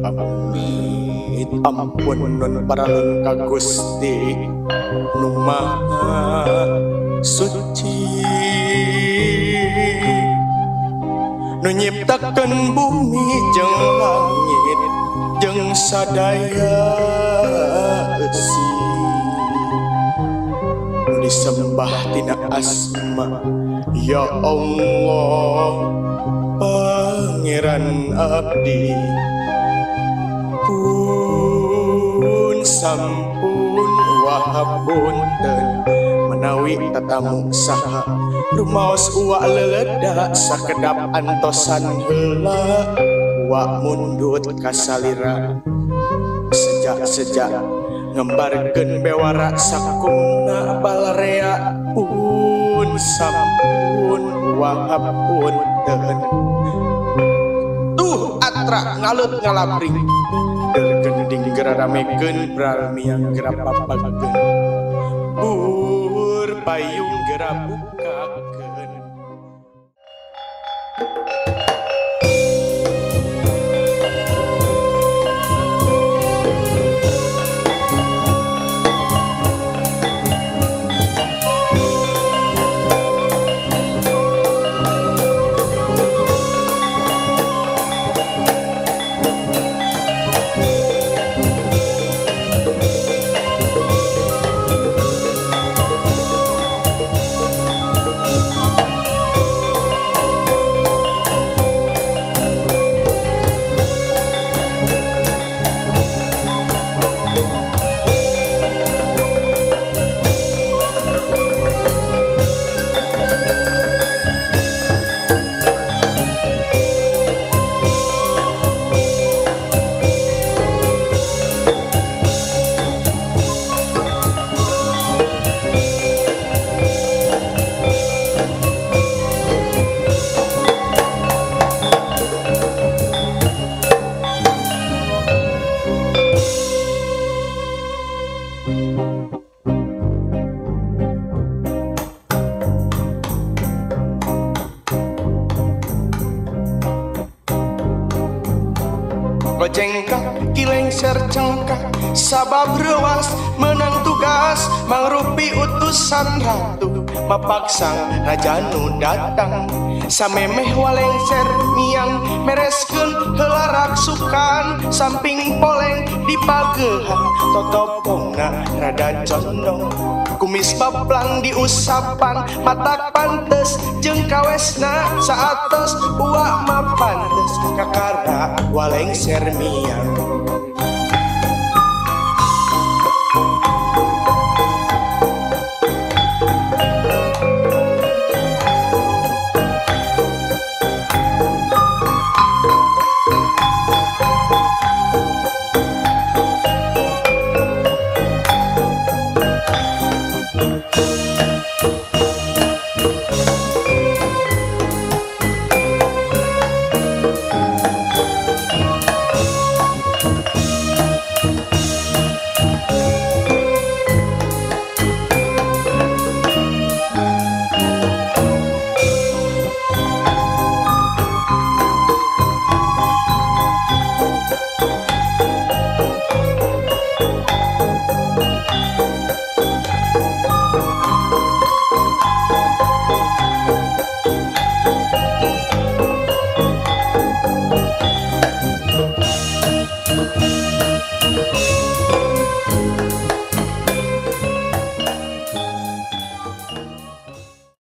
Pamit ampun nun paralun ka Gusti nu Maha Suci nu nyiptakeun bumi jeung langit jeung sadaya eusi nu disembah tina asma ya Allah Pangeran abdi pun sampun wahapunten menawi tatamu saha rumaos uwa leledak sakedap antosan heula uwa mundut kasalira sejak-sejak ngembarkeun bewara sakumna balarea pun sampun wahapunten tuh atra ngalut ngalabring gending geraramekeun bral miang gerapapageun bur payung gerabukakeun. Jengkak kilengser cengkak sabab reuas menang tugas mangrupi utusan ratu mapaksang raja nu datang samemeh walengser miang mereskeun heula raksukan samping poleng dipagehan totopongna rada condong kumis paplang diusapan matak pantes jeung kawesna saatos uwa mah pantes kakara walengser miang.